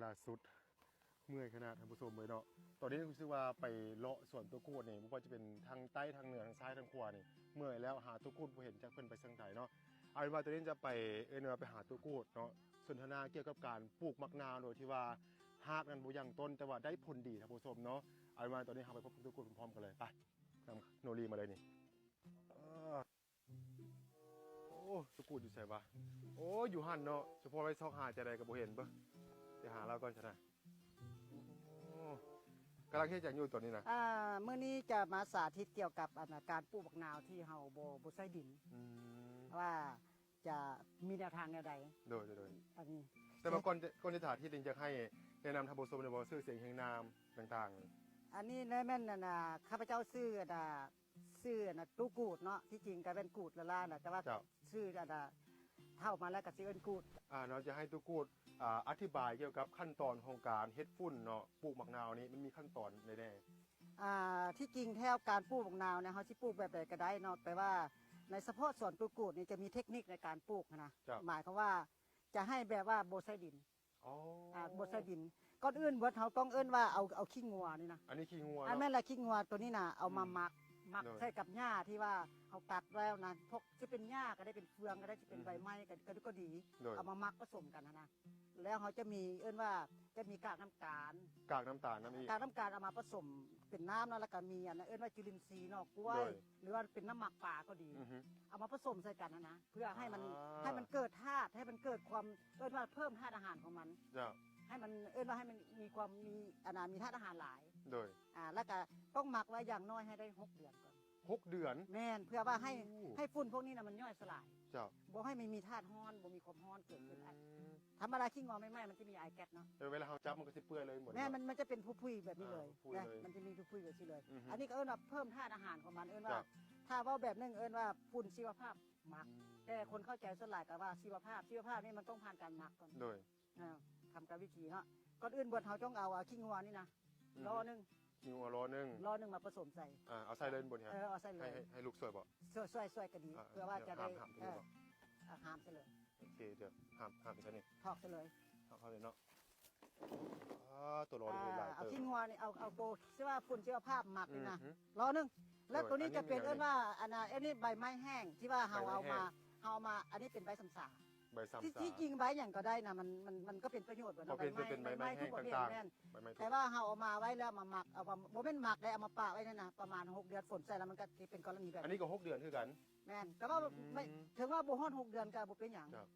ຫຼ້າສຸດເມື່ອຍຂະໜາດ ທ່ານຜູ້ຊົມເອີຍເນາະ. ຕອນນີ້ຮູ້ສຶກວ່າໄປເລາະສວນຕົວກູດນີ້ ບໍ່ວ່າຈະເປັນທາງໃຕ້ ທາງເໜືອ ທາງຊ້າຍ ທາງຂວານີ້ ເມື່ອຍແລ້ວ ຫາຕົວກູດບໍ່ເຫັນ ຈັກເພິ່ນໄປທາງໃດເນາະ. ເອົາເປັນວ່າຕອນນີ້ຈະໄປ ເອີ້ນວ່າໄປຫາຕົວກູດເນາະ ສົນທະນາກ່ຽວກັບການປູກໝາກນາວ ໂດຍທີ່ວ່າຮາກນັ້ນບໍ່ຢັ້ງຕົ້ນ ແຕ່ວ່າໄດ້ຜົນດີ ທ່ານຜູ້ຊົມເນາະ. ເອົາເປັນວ່າຕອນນີ້ເຮົາໄປພົບກັບຕົວກູດພ້ອມໆກັນເລີຍ. ໄປ ນຳໂນລີມາເລີຍນີ້. ເອີ ໂອ້ ຕົວກູດຢູ່ໃສວະ? ໂອ້ ຢູ່ຫັ້ນເນາະ. ສະເພາະໄປຊອກຫາຈັ່ງໃດກໍບໍ່ເຫັນ. ເບິ່ງ ໄປຫາລາວກ່ອນຊະນະ. ໂອ້ ກຳລັງເຮັດຫຍັງຢູ່ຕອນນີ້ນະ? ອ່າ ມື້ນີ້ຈະມາສາທິດກ່ຽວກັບ ອັນ ການປູກໝາກນາວທີ່ເຮົາບໍ່ ບໍ່ໃຊ້ດິນ. ອືມ ວ່າຈະມີແນວທາງແນວໃດ? ໂດຍ ໂດຍ ໂດຍ. ອັນນີ້ ແຕ່ວ່າກ່ອນຈະ ກ່ອນຈະສາທິດນີ້ ຢາກໃຫ້ແນະນຳທ່ານຜູ້ຊົມໄດ້ບໍ່ ຊື່ສຽງຮຽງນາມຕ່າງໆ? ອັນນີ້ແມ່ນ ອັນ ອ່າ ຂ້າພະເຈົ້າຊື່ ອັນ ອ່າ ຊື່ ອັນນ່າ ຕູ້ກູດເນາະ. ທີ່ຈິງກໍແມ່ນກູດລະລານະ ແຕ່ວ່າ ເຈົ້າ ຊື່ ອັນນ່າ ເຖົ້າມາແລ້ວກໍຊິເອີ້ນກູດ. ອ່າ ເນາະ ຈະໃຫ້ຕູ້ກູດ ອ່າ ອະທິບາຍກ່ຽວກັບຂັ້ນຕອນຂອງການເຮັດຝຸ່ນເນາະ ປູກໝາກນາວນີ້ ມັນມີຂັ້ນຕອນໃດແດ່? ອ່າ ທີ່ຈິງແທ້ການປູກໝາກນາວນີ້ ເຮົາຊິປູກແບບໃດກໍໄດ້ເນາະ ແຕ່ວ່າໃນສະເພາະສວນຕູ້ກູດນີ້ ຈະມີເທັກນິກໃນການປູກຫັ້ນນະ. ເຈົ້າ ໝາຍຄວາມວ່າຈະໃຫ້ແບບວ່າບໍ່ໃຊ້ດິນ. ອໍ ອ່າ ບໍ່ໃສ່ດິນ. ກ່ອນອື່ນເບິດເຮົາຕ້ອງເອີ້ນວ່າເອົາ ເອົາຂີ້ງົວນີ້ນະ. ອັນນີ້ຂີ້ງົວ ອ່າ ເນາະ. ແມ່ນລະ ຂີ້ງົວໂຕນີ້ນະ ເອົາມາ ອືມ ໝັກ ໝັກ ໂດຍ ໃສ່ກັບຫຍ້າທີ່ວ່າເຮົາຕັດແລ້ວນະ. ພວກຊິເປັນຫຍ້າກໍໄດ້ ເປັນເຟືອງກໍໄດ້ ຊິເປັນ ອືມ ໃບໄມ້ກໍ ກໍ ກໍດີ. ໂດຍ ເອົາມາໝັກປະສົມກັນຫັ້ນນະ. ແລ້ວເຮົາຈະມີ ເອີ້ນວ່າຈະມີກາກນ້ຳຕານ ກາກນ້ຳຕານນຳອີກ. ກາກນ້ຳຕານເອົາມາປະສົມເປັນນ້ຳເນາະ ແລ້ວກໍມີອັນນັ້ນ ເອີ້ນວ່າຈຸລິນຊີໜໍ່ກ້ວຍ ໂດຍ ຫຼືວ່າເປັນນ້ຳໝັກປາກໍດີ. ອືຮຶ ເອົາມາປະສົມໃສ່ກັນຫັ້ນນະ ເພື່ອໃຫ້ມັນ ອ່າ ໃຫ້ມັນເກີດທາດ ໃຫ້ມັນເກີດຄວາມ ເອີ້ນວ່າເພີ່ມທາດອາຫານຂອງມັນ. ເຈົ້າ ໃຫ້ມັນ ເອີ້ນວ່າໃຫ້ມັນມີຄວາມມີ ອັນນ່າ ມີທາດອາຫານຫຼາຍ. ໂດຍ ອ່າ ແລ້ວກະຕ້ອງໝັກໄວ້ຢ່າງໜ້ອຍໃຫ້ໄດ້ຫົກເດືອນກ່ອນ. ຫົກເດືອນ? ແມ່ນ ເພື່ອວ່າໃຫ້ ໂອ້ ໃຫ້ຝຸ່ນພວກນີ້ນະມັນຍ່ອຍສະຫຼາຍ. ເຈົ້າ ບໍ່ໃຫ້ມັນມີທາດຮ້ອນ ບໍ່ມີຄວາມຮ້ອນເກີດຂຶ້ນ. ອືມ ທຳມະດາຂີ້ງົວໃໝ່ໆ ມັນຈະມີອາຍແກັສເນາະ. ເອີ ເວລາເຮົາຈັບມັນກໍຊິເປື່ອຍເລີຍໝົດເນາະ. ແມ່ນ ມັນ ມັນຈະເປັນຜຸຍໆແບບນີ້ເລີຍ. ອ່າ ຜຸຍໆເລີຍ ນະ ມັນຈະມີຜຸຍໆແບບນີ້ເລີຍ. ອືຮຶ ອັນນີ້ກໍເອີ້ນວ່າເພີ່ມທາດອາຫານຂອງມັນ ເອີ້ນວ່າ ເຈົ້າ ຖ້າເວົ້າແບບໜຶ່ງເອີ້ນວ່າຝຸ່ນຊີວະພາບໝັກ. ອືມ ແຕ່ຄົນເຂົ້າໃຈສ່ວນຫຼາຍກໍວ່າຊີວະພາບ ຊີວະພາບນີ້ມັນຕ້ອງຜ່ານການໝັກກ່ອນ. ໂດຍ ອ່າ ທຳກຳວິທີເນາະ. ກ່ອນອື່ນເບິດເຮົາຕ້ອງເອົາ ອາ ຂີ້ງົວນີ້ນະ ອືມ ລໍ້ໜຶ່ງ ຂີ້ງົວລໍ້ໜຶ່ງ ລໍ້ໜຶ່ງມາປະສົມໃສ່. ອ່າ ເອົາໃສ່ເລີຍບໍນີ້? ເອີ ເອົາໃສ່ເລີຍ. ໃຫ້ ໃຫ້ລູກຊ່ວຍບໍ? ຊ່ວຍ ຊ່ວຍ ຊ່ວຍກໍດີ. ອ່າ ເພື່ອວ່າຈະໄດ້ ຫ້າມ ຫ້າມ ເອີ ຫ້າມໃສ່ເລີຍ. ໂອເຄ ເຈົ້າ ຫ້າມ ຫ້າມໃສ່ນີ້ ຖອກໃສ່ເລີຍ. ຖອກເຂົ້າເລີຍເນາະ. ອ່າ ໂຕລໍນີ້ຫຼາຍເຕີບ. ເອົາຂີ້ງົວນີ້ ເອົາ ເອົາໂຕທີ່ວ່າຝຸ່ນຊີວະພາບໝັກນີ້ນະ ລໍໜຶ່ງ. ແລ້ວໂຕນີ້ຈະເປັນ ໂດຍ ເອີ້ນວ່າ ອັນນ່າ ອັນນີ້ໃບໄມ້ແຫ້ງທີ່ວ່າເຮົາເອົາມາ ເຮົາເອົາມາ ອັນນີ້ເປັນໃບຊຳສາ. ໃບຊຳສາ ທີ່ ທີ່ຈິງໃບຫຍັງກໍໄດ້ນະ ມັນ ມັນ ມັນກໍເປັນປະໂຫຍດເບິດເນາະ. ກໍເປັນ ເປັນໃບໄມ້ແຫ້ງຕ່າງໆ ໃບໄມ້ທຸກປະເພດ. ແມ່ນ ໃບໄມ້ທຸກ ແຕ່ວ່າເຮົາເອົາມາໄວ້ແລ້ວມາໝັກ ເອົາມາ ບໍ່ແມ່ນໝັກເດ້ ເອົາມາປະໄວ້ນັ້ນນະ ປະມານຫົກເດືອນ ຝົນໃສ່ແລ້ວມັນກໍຊິເປັນກໍລະນີແບບ ອັນນີ້ກໍຫົກເດືອນຄືກັນ. ແມ່ນ ແຕ່ວ່າ ອືມ ເຖິງວ່າບໍ່ຮອດຫົກເດືອນກໍບໍ່ເປັນຫຍັງ. ເຈົ້າ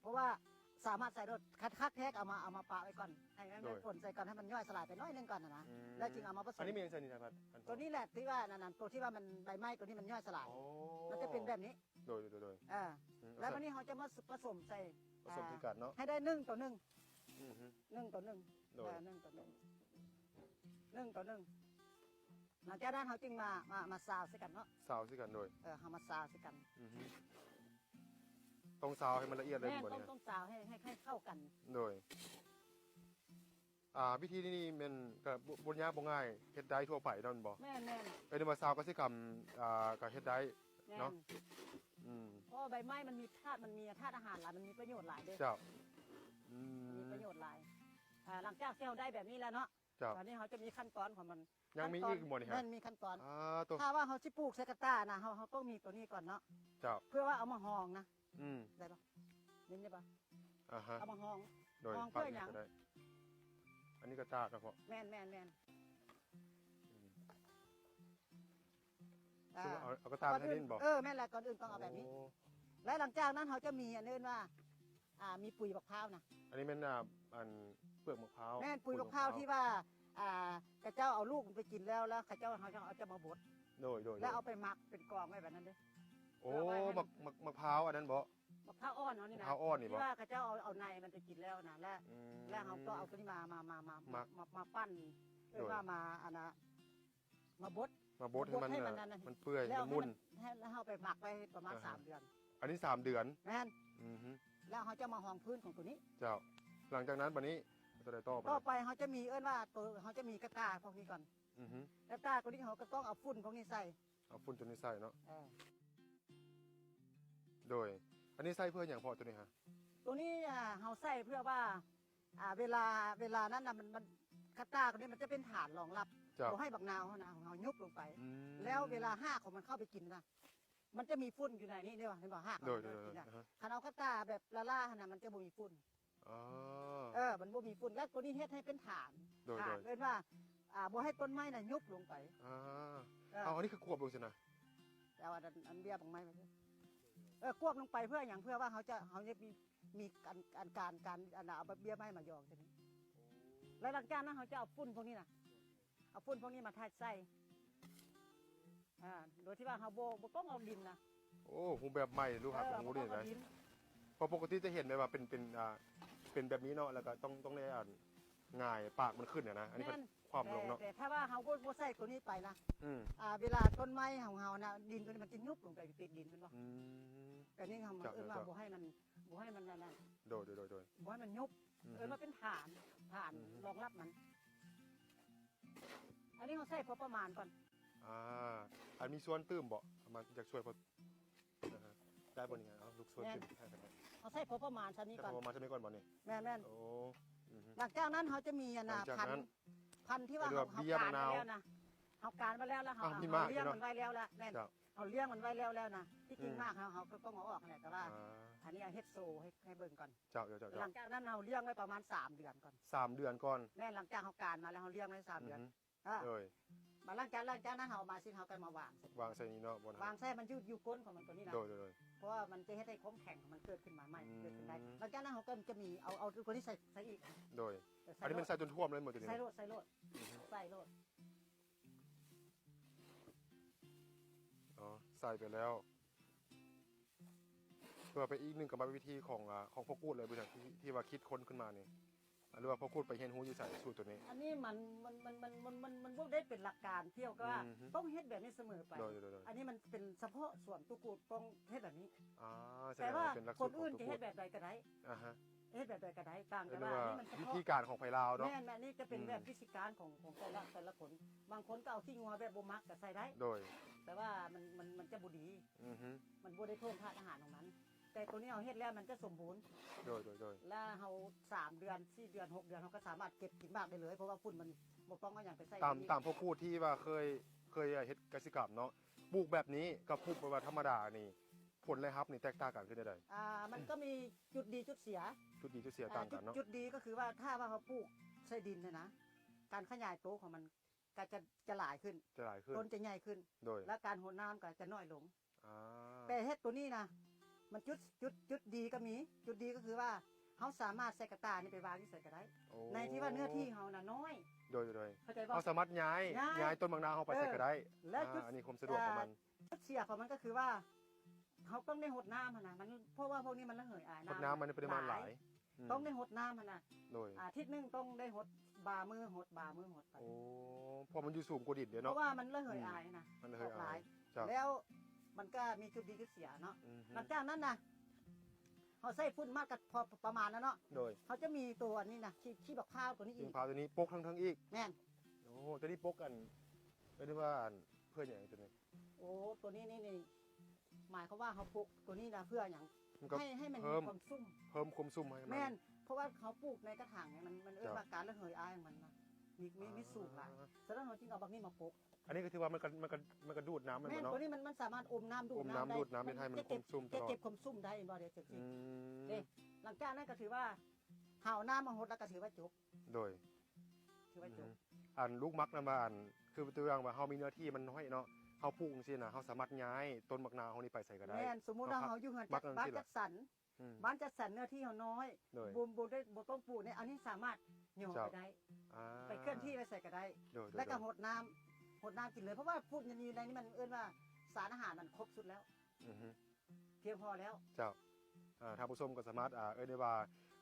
ເພາະວ່າສາມາດໃສ່ໂດດ ຄັນຄັກແທ້ກໍເອົາມາ ເອົາມາປະໄວ້ກ່ອນ ໃຫ້ມັນ ໂດຍ ຝົນໃສ່ກ່ອນ ໃຫ້ມັນຍ່ອຍສະຫຼາຍໄປໜ້ອຍໜຶ່ງກ່ອນຫັ້ນນະ. ອືມ ແລ້ວຈຶ່ງເອົາມາປະສົມ. ອັນນີ້ແມ່ນຫຍັງຊະນີ້ນະພັດ? ອັນ ໂຕນີ້ແຫຼະທີ່ວ່ານັ້ນ ໂຕທີ່ວ່າມັນໃບໄມ້ໂຕນີ້ມັນຍ່ອຍສະຫຼາຍ. ອໍ ມັນຈະເປັນແບບນີ້. ໂດຍ ໂດຍ ໂດຍ ເອີ ອືມ ແລ້ວບັດນີ້ເຮົາຈະມາປະສົມໃສ່ ປະສົມຄືກັນເນາະ ໃຫ້ໄດ້ໜຶ່ງຕໍ່ໜຶ່ງ. ອືຮຶ ໜຶ່ງຕໍ່ໜຶ່ງ. ໂດຍ ເອີ ໜຶ່ງຕໍ່ໜຶ່ງ ໜຶ່ງຕໍ່ໜຶ່ງ. ຫຼັງຈາກນັ້ນເຮົາຈຶ່ງມາ ມາ ມາຊາວໃສ່ກັນເນາະ. ຊາວໃສ່ກັນ ໂດຍ ເອີ ເຮົາມາຊາວໃສ່ກັນ. ອືຮຶ ຕ້ອງຊາວໃຫ້ມັນລະອຽດເລີຍ. ແມ່ນ ບໍ່ນີ້ ຕ້ອງ ຕ້ອງຊາວໃຫ້ ໃຫ້ ໃຫ້ເຂົ້າກັນ. ໂດຍ ອ່າ ວິທີນີ້ແມ່ນກໍບໍ່ ບໍ່ຍາກບໍ່ງ່າຍ ເຮັດໄດ້ທົ່ວໄປເນາະ ແມ່ນບໍ່? ແມ່ນໆ. ເອີ້ນວ່າຊາວກະສິກຳ ອ່າ ກໍເຮັດໄດ້ເນາະ. ແມ່ນ ອືມ ເພາະວ່າໃບໄມ້ມັນມີທາດ ມັນມີທາດອາຫານຫຼາຍ ມັນມີປະໂຫຍດຫຼາຍເດ້. ເຈົ້າ ອືມ ມີປະໂຫຍດຫຼາຍ. ອ່າ ຫຼັງຈາກທີ່ເຮົາໄດ້ແບບນີ້ແລ້ວເນາະ. ເຈົ້າ ບາດນີ້ເຮົາຈະມີຂັ້ນຕອນຂອງມັນ. ຍັງມີອີກບໍ່ນີ້? ແມ່ນ ມີຂັ້ນຕອນ. ອ່າ ໂຕ ຖ້າວ່າເຮົາຊິປູກໃສ່ກະຕ່ານະ ເຮົາ ເຮົາຕ້ອງມີໂຕນີ້ກ່ອນເນາະ. ເຈົ້າ ເພື່ອວ່າເອົາມາຮອງນະ. ອືມ ໄດ້ບໍ່? ຍິນໄດ້ບໍ່? ອ່າຮະ ເອົາມາຮອງ. ໂດຍ ຮອງເພື່ອຫຍັງ? ອັນນີ້ກະຕ່າເນາະ. ແມ່ນໆໆ. ອືມ ເອົາ ເອົາກະຕ່າມາໃສ່ດິນບໍ່? ເອີ ແມ່ນແຫຼະ ກ່ອນອື່ນຕ້ອງເອົາແບບນີ້. ໂອ້ ແລະ ຫຼັງຈາກນັ້ນເຮົາຈະມີອັນເອີ້ນວ່າ ອ່າ ມີປຸຍບັກພ້າວນະ. ອັນນີ້ແມ່ນ ອ່າ ອັນເປືອກບັກພ້າວ. ແມ່ນ ປຸຍບັກພ້າວທີ່ວ່າ ອ່າ ເຂົາເຈົ້າເອົາລູກມັນໄປກິນແລ້ວ ແລ້ວເຂົາເຈົ້າ ເຮົາຈະເອົາ ຈະມາບົດ. ໂດຍໆໆ. ແລ້ວເອົາໄປໝັກເປັນກອງໄວ້ແບບນັ້ນເດ້. ໂອ້ ໝັກ ໝັກ ໝັກພ້າວອັນນັ້ນບໍ່? ໝາກພ້າວອ່ອນເຮົານີ້ນະ ໝາກພ້າວອ່ອນນີ້ບໍ່? ທີ່ວ່າເຂົາເຈົ້າເອົາ ເອົາໃນມັນໄປກິນແລ້ວນະ ແລະ ອືມ ແລະເຮົາກໍເອົາໂຕນີ້ມາ ມາ ມາ ມາ ມາ ມາ ມາ ມາປັ່ນ ໂດຍ ເອີ້ນວ່າມາ ອັນນ່າ ມາບົດ ມາບົດໃຫ້ມັນ ໃຫ້ມັນ ອັນນັ້ນ ມັນເປື່ອຍ ແລ້ວໃຫ້ມັນໝຸ່ນ ໃຫ້ ແລ້ວເຮົາໄປໝັກໄວ້ປະມານ ອ່າຮະ ສາມເດືອນ. ອັນນີ້ສາມເດືອນ? ແມ່ນ. ອືຮຶ ແລ້ວເຮົາຈະມາຮອງພື້ນຂອງໂຕນີ້. ເຈົ້າ ຫຼັງຈາກນັ້ນບັດນີ້ເຮົາຈະໄດ້ຕໍ່ໄປ ຕໍ່ໄປເຮົາຈະມີ ເອີ້ນວ່າໂຕ ເຮົາຈະມີກະຕ່າພວກນີ້ກ່ອນ. ອືຮຶ ກະຕ່າໂຕນີ້ເຮົາກໍຕ້ອງເອົາຝຸ່ນພວກນີ້ໃສ່. ເອົາຝຸ່ນໂຕນີ້ໃສ່ເນາະ. ເອີ ໂດຍ ອັນນີ້ໃສ່ເພື່ອຫຍັງພໍ່ໂຕນີ້ຮະ? ໂຕນີ້ ອ່າ ເຮົາໃສ່ເພື່ອວ່າ ອ່າ ເວລາ ເວລານັ້ນນະ ມັນ ມັນ ກະຕ່າຕົວນີ້ມັນຈະເປັນຖານລອງຮັບ ເຈົ້າ ບໍ່ໃຫ້ບັກນາວເຮົານະ ຂອງເຮົາຍຸບລົງໄປ ອືມ ແລ້ວເວລາຮາກຂອງມັນເຂົ້າໄປກິນນະ ມັນຈະມີຝຸ່ນຢູ່ໃນນີ້ເດ້ ເຫັນບໍ່? ຮາກຂອງມັນເຂົ້າໄປກິນນະ ໂດຍ ໂດຍ ໂດຍ ອາຮະ ຄັນເອົາກະຕ່າແບບລ້າໆຫັ້ນນະ ມັນຈະບໍ່ມີຝຸ່ນ ອໍ ເອີ ມັນບໍ່ມີຝຸ່ນ ແລ້ວຕົວນີ້ເຮັດໃຫ້ເປັນຖານ ໂດຍ ຖານ ໂດຍ ເອີ້ນວ່າ ອ່າ ບໍ່ໃຫ້ຕົ້ນໄມ້ນະຍຸບລົງໄປ ອາ ເອີ ເອົາ ອັນນີ້ຄືຄວບລົງຊີ້ນະ ແຕ່ວ່າອັນ ອັນເບ້ຍບັກໄມ້ມັນ ເອີ ຄວບລົງໄປເພື່ອຫຍັງ? ເພື່ອວ່າເຮົາຈະ ເຮົາຈະມີ ມີອັນ ອັນການ ການ ອັນ ເອົາເບ້ຍໄມ້ມາຢອງຊີ້ນະ ແລ້ວຫຼັງຈາກນັ້ນເຮົາຈະເອົາຝຸ່ນພວກນີ້ນະ ເອົາຝຸ່ນພວກນີ້ມາຖ່າຍໃສ່ ອ່າ ໂດຍທີ່ວ່າເຮົາບໍ່ ບໍ່ຕ້ອງເອົາດິນນະ ໂອ້ ຮູບແບບໃໝ່ ລູກຫາ ເອີ ຂອງ ບໍ່ຕ້ອງເອົາດິນ ເພາະປົກກະຕິຈະເຫັນແບບວ່າເປັນ ເປັນ ອ່າ ເປັນແບບນີ້ເນາະ ແລ້ວກໍຕ້ອງ ຕ້ອງໄດ້ ອ່າ ຫງາຍປາກມັນຂຶ້ນນະ ອັນນີ້ ແມ່ນ ຄວ່ຳລົງເນາະ ແຕ່ ແຕ່ຖ້າວ່າເຮົາບໍ່ ບໍ່ໃສ່ຕົວນີ້ໄປນະ ອືມ ອ່າ ເວລາຕົ້ນໄມ້ຂອງເຮົານະ ດິນຕົວນີ້ມັນຈະຍຸບລົງໄປຕິດດິນ ແມ່ນບໍ່? ອືມ ແຕ່ນີ້ເຮົາ ເຈົ້າ ເອີ້ນວ່າ ເຈົ້າ ບໍ່ໃຫ້ມັນ ບໍ່ໃຫ້ມັນອັນນັ້ນ ໂດຍ ໂດຍ ໂດຍ ໂດຍ ບໍ່ໃຫ້ມັນຍຸບ ອືມ ເອີ້ນວ່າເປັນຖານ ຖານ ອືມ ຮອງຮັບມັນ ອັນນີ້ເຮົາໃສ່ພໍປະມານກ່ອນ ອ່າ ອັນມີສ່ວນຕື່ມບໍ່? ປະມານ ຢາກຊ່ວຍພໍ ໄດ້ບໍ່ນີ້? ເອົາລູກຊ່ວຍ ແມ່ນ ຕື່ມ ເຮົາໃສ່ພໍປະມານສ່ຳນີ້ກ່ອນ ໃສ່ພໍປະມານສ່ຳນີ້ກ່ອນບໍ່ນີ້? ແມ່ນໆ ໂອ້ ອືຮຶ ຫຼັງຈາກນັ້ນເຮົາຈະມີອັນນ່າ ຫຼັງຈາກນັ້ນ ພັນ ພັນທີ່ວ່າເຮົາ ເຮົາການໄວ້ແລ້ວນະ ເຮົາການໄວ້ແລ້ວ ແລ້ວເຮົາ ອ່າ ເຮົາລ້ຽງມັນໄວ້ແລ້ວລະ ແມ່ນ ເຈົ້າ ເຮົາລ້ຽງມັນໄວ້ແລ້ວແລ້ວນະ ທີ່ຈິງ ອືມ ໝາກເຮົາ ເຮົາກໍຕ້ອງເອົາອອກຫັ້ນແຫຼະ ແຕ່ວ່າ ອ່າ ອັນນີ້ເຮັດໂຊໃຫ້ ໃຫ້ເບິ່ງກ່ອນ ເຈົ້າ ເຈົ້າ ເຈົ້າ ຫຼັງຈາກນັ້ນເຮົາລ້ຽງໄວ້ປະມານສາມເດືອນກ່ອນ ສາມເດືອນກ່ອນ ແມ່ນ ຫຼັງຈາກເຮົາການມາແລ້ວ ເຮົາລ້ຽງໄວ້ສາມເດືອນ ອືຮຶ ອ່າ ໂດຍ ບາດຫຼັງຈາກ ຫຼັງຈາກນັ້ນເຮົາເອົາມາຊິ ເຮົາກໍມາວາງໃສ່ ວາງໃສ່ນີ້ເນາະ ບ່ອນ ວາງໃສ່ມັນຢູ່ ຢູ່ກົ້ນຂອງມັນຕົວນີ້ນະ ໂດຍ ໂດຍ ໂດຍ ເພາະວ່າມັນຈະເຮັດໃຫ້ຄວາມແຂງຂອງມັນເກີດຂຶ້ນມາໃໝ່ ອືມ ເກີດຂຶ້ນໄດ້ ຫຼັງຈາກນັ້ນເຮົາກໍຈະມີ ເອົາ ເອົາຕົວນີ້ໃສ່ ໃສ່ອີກ ໂດຍ ໃສ່ ອັນນີ້ແມ່ນໃສ່ຈົນຖ້ວມເລີຍບໍ່ຕົວນີ້? ໃສ່ໂລດ ໃສ່ໂລດ ອືຮຶ ໃສ່ໂລດ ອໍ ໃສ່ໄປແລ້ວ ເພື່ອເປັນອີກໜຶ່ງກຳມະວິທີຂອງ ອາ ຂອງພໍ່ກູດເລີຍ ທີ່ ທີ່ວ່າຄິດຄົ້ນຂຶ້ນມານີ້ ຫຼືວ່າພໍ່ກູດໄປຮຽນຮູ້ຢູ່ໃສສູດຕົວນີ້? ອັນນີ້ມັນ ມັນ ມັນ ມັນ ມັນ ມັນ ມັນບໍ່ໄດ້ເປັນຫຼັກການກ່ຽວກັບວ່າ ອືຮຶ ຕ້ອງເຮັດແບບນີ້ສະເໝີໄປ ໂດຍ ໂດຍ ໂດຍ ອັນນີ້ມັນເປັນສະເພາະສ່ວນ ຕູກູດຕ້ອງເຮັດແບບນີ້ ອາ ແຕ່ວ່າຄົນອື່ນຈະເຮັດແບບໃດກໍໄດ້ ອາຮະ ເຮັດແບບໃດກໍໄດ້ ຕ່າງແຕ່ວ່າອັນນີ້ມັນສະເພາະ ວິທີການຂອງໃຜລາວເນາະ ແມ່ນ ແມ່ນ ນີ້ຈະເປັນ ອືມ ແບບວິທີການຂອງ ຂອງແຕ່ລະ ແຕ່ລະຄົນ ບາງຄົນກໍເອົາຂີ້ງົວແບບບໍ່ມັກກໍໃສ່ໄດ້ ໂດຍ ແຕ່ວ່າມັນ ມັນ ມັນຈະບໍ່ດີ ອືຮຶ ມັນບໍ່ໄດ້ເພີ່ມທາດອາຫານຂອງມັນ ແຕ່ຕົວນີ້ເຮົາເຮັດແລ້ວມັນຈະສົມບູນ ໂດຍ ໂດຍ ໂດຍ ແລ້ວເຮົາສາມເດືອນ ສີ່ເດືອນ ຫົກເດືອນ ເຮົາກໍສາມາດເກັບກິນໝາກໄດ້ເລີຍ ເພາະວ່າຝຸ່ນມັນບໍ່ຕ້ອງເອົາຫຍັງໄປໃສ່ ຕາມ ຕາມພໍ່ກູດທີ່ວ່າເຄີຍ ເຄີຍເຮັດກະສິກຳເນາະ ປູກແບບນີ້ກັບປູກແບບວ່າທຳມະດານີ້ ຜົນລາຍຮັບນີ້ແຕກຕ່າງກັນຄືແນວໃດ? ອ່າ ມັນກໍມີຈຸດດີຈຸດເສຍ ຈຸດດີຈຸດເສຍຕ່າງກັນເນາະ ຈຸດ ຈຸດດີກໍຄືວ່າ ຖ້າວ່າເຮົາປູກໃສ່ດິນຫັ້ນນະ ການຂະຫຍາຍໂຕຂອງມັນ ກໍຈະ ຈະຫຼາຍຂຶ້ນ ຈະຫຼາຍຂຶ້ນ ຕົ້ນຈະໃຫຍ່ຂຶ້ນ ໂດຍ ແລະ ການຫົດນ້ຳກໍຈະໜ້ອຍລົງ ອາ ແຕ່ເຮັດຕົວນີ້ນະ ມັນຈຸດ ຈຸດ ຈຸດດີກໍມີ ຈຸດດີກໍຄືວ່າ ເຮົາສາມາດໃສ່ກະຕ່ານີ້ໄປວາງຢູ່ໃສກໍໄດ້ ໂອ້ ໃນທີ່ວ່າເນື້ອທີ່ເຮົານະນ້ອຍ ໂດຍ ໂດຍ ເຂົ້າໃຈບໍ່? ເຮົາສາມາດຍ້າຍ ຍ້າຍ ຍ້າຍຕົ້ນໝາກນາວເຮົາໄປໃສກໍໄດ້ ແລະ ອາ ຈຸດ ອັນນີ້ຄວາມສະດວກຂອງມັນ ອ່າ ຈຸດເສຍຂອງມັນກໍຄືວ່າ ເຮົາຕ້ອງໄດ້ຫົດນ້ຳຫັ້ນນະ ມັນ ເພາະວ່າພວກນີ້ມັນລະເຫີຍອາຍນ້ຳ ຫົດນ້ຳມັນໃນປະລິມານຫຼາຍ ຫຼາຍ ອືມ ຕ້ອງໄດ້ຫົດນ້ຳຫັ້ນນະ ໂດຍ ອາທິດໜຶ່ງຕ້ອງໄດ້ຫົດ ບາມື້ຫົດ ບາມື້ຫົດໄປ ໂອ້ ເພາະມັນຢູ່ສູງກວ່າດິນເດ້ເນາະ ເພາະວ່າມັນລະເຫີຍອາຍນະ ອືມ ມັນລະເຫີຍອາຍ ອອກຫຼາຍ ເຈົ້າ ແລ້ວມັນກໍມີຈຸດດີຈຸດເສຍເນາະ ອືຮຶ ຫຼັງຈາກນັ້ນນະ ເຮົາໃສ່ຝຸ່ນມາດກໍພໍປະມານແລ້ວເນາະ ໂດຍ ເຮົາຈະມີຕົວອັນນີ້ນະ ຂີ້ ຂີ້ບັກພ້າວຕົວນີ້ອີກ ຂີ້ບັກພ້າວຕົວນີ້ປົກທາງເທິງອີກ ແມ່ນ ໂອ້ ຕົວນີ້ປົກອັນ ເອີ້ນວ່າອັນ ເພື່ອຫຍັງຕົວນີ້? ໂອ້ ຕົວນີ້ນີ້ ນີ້ ໝາຍຄວາມວ່າເຮົາປົກຕົວນີ້ນະເພື່ອຫຍັງ? ໃຫ້ ໃຫ້ມັນມີຄວາມຊຸ່ມ ເພີ່ມຄວາມຊຸ່ມໃຫ້ມັນ ແມ່ນ ເພາະວ່າເຮົາປູກໃນກະຖາງນີ້ ມັນ ມັນເອີ້ນວ່າການລະເຫີຍອາຍຂອງມັນນະ ມີ ມີ ມີສູງຫຼາຍ ສະນັ້ນເຮົາຈຶ່ງເອົາບັກນີ້ມາປົກ ອັນນີ້ກໍຖືວ່າມັນກໍ ມັນກໍ ມັນກໍດູດນ້ຳແມ່ນບໍ່ເນາະ? ແມ່ນ ຕົວນີ້ມັນ ມັນສາມາດອົມນ້ຳດູດນ້ຳ ມັນ ມັນ ມັນ ມັນ ມັນ ມັນ ມັນ ມັນ ມັນ ມັນ ມັນ ມັນ ມັນ ມັນ ມັນ ມັນ ມັນ ເອົານ້ຳມາຫົດແລ້ວກໍຖືວ່າຈົບ ໂດຍ ຖືວ່າຈົບ ອືມ ອັນລູກໝາກນຳວ່າ ອັນ ຄືຕົວຢ່າງວ່າເຮົາມີເນື້ອທີ່ມັນນ້ອຍເນາະ ເຮົາປູກຈັ່ງຊີ້ນະ ເຮົາສາມາດຍ້າຍຕົ້ນໝາກນາວເຮົານີ້ໄປໃສກໍໄດ້ ແມ່ນ ສົມມຸດວ່າເຮົາຢູ່ເຮືອນ ບ້ານຈັດສັນ ອືມ ບ້ານຈັດສັນເນື້ອທີ່ເຮົານ້ອຍ ໂດຍ ບໍ່ ບໍ່ໄດ້ ບໍ່ຕ້ອງປູກນີ້ ອັນນີ້ສາມາດຍໍໄປໄດ້ ເຈົ້າ ອ່າ ໄປເຄື່ອນທີ່ໄປໃສກໍໄດ້ ໂດຍ ໂດຍ ແລ້ວກໍຫົດນ້ຳ ຫົດນ້ຳກິນເລີຍ ເພາະວ່າປູກຢູ່ໃນນີ້ມັນເອີ້ນວ່າສານອາຫານມັນຄົບສຸດແລ້ວ ອືຮຶ ພຽງພໍແລ້ວ ເຈົ້າ ອ່າ ທ່ານຜູ້ຊົມກໍສາມາດ ອ່າ ເອີ້ນໄດ້ວ່າ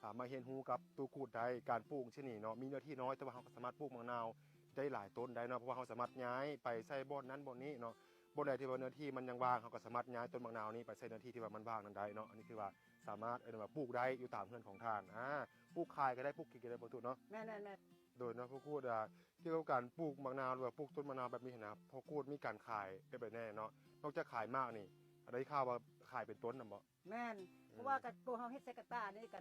ອ່າ ມາຮຽນຮູ້ກັບຕູ້ກູດໄດ້ ການປູກຈັ່ງຊີ້ນີ້ເນາະ ມີເນື້ອທີ່ນ້ອຍ ແຕ່ວ່າເຮົາກໍສາມາດປູກໝາກນາວໄດ້ຫຼາຍຕົ້ນໄດ້ເນາະ ເພາະວ່າເຮົາສາມາດຍ້າຍໄປໃສ່ບ່ອນນັ້ນບ່ອນນີ້ເນາະ ບ່ອນໃດທີ່ວ່າເນື້ອທີ່ມັນຍັງວ່າງ ເຮົາກໍສາມາດຍ້າຍຕົ້ນໝາກນາວນີ້ໄປໃສ່ເນື້ອທີ່ທີ່ວ່າມັນວ່າງນັ້ນໄດ້ເນາະ ອັນນີ້ຖືວ່າສາມາດ ເອີ້ນໄດ້ວ່າປູກໄດ້ຢູ່ຕາມເຮືອນຂອງທ່ານ ອ່າ ປູກຂາຍກໍໄດ້ ປູກກິນກໍໄດ້ ບໍ່ຕູດເນາະ ແມ່ນໆໆ ໂດຍເນາະ ຜູ້ຄູດ ອ່າ ກ່ຽວກັບການປູກໝາກນາວ ຫຼືວ່າປູກຕົ້ນໝາກນາວແບບນີ້ຫັ້ນນະ ພໍ່ກູດມີການຂາຍແບບໃດແດ່ເນາະ? ນອກຈາກຂາຍໝາກນີ້ ໄດ້ຂ່າວວ່າຂາຍເປັນຕົ້ນນຳບໍ່? ແມ່ນ ອືມ ເພາະວ່າກັບໂຕເຮົາເຮັດໃສ່ກະຕ່ານີ້ກະ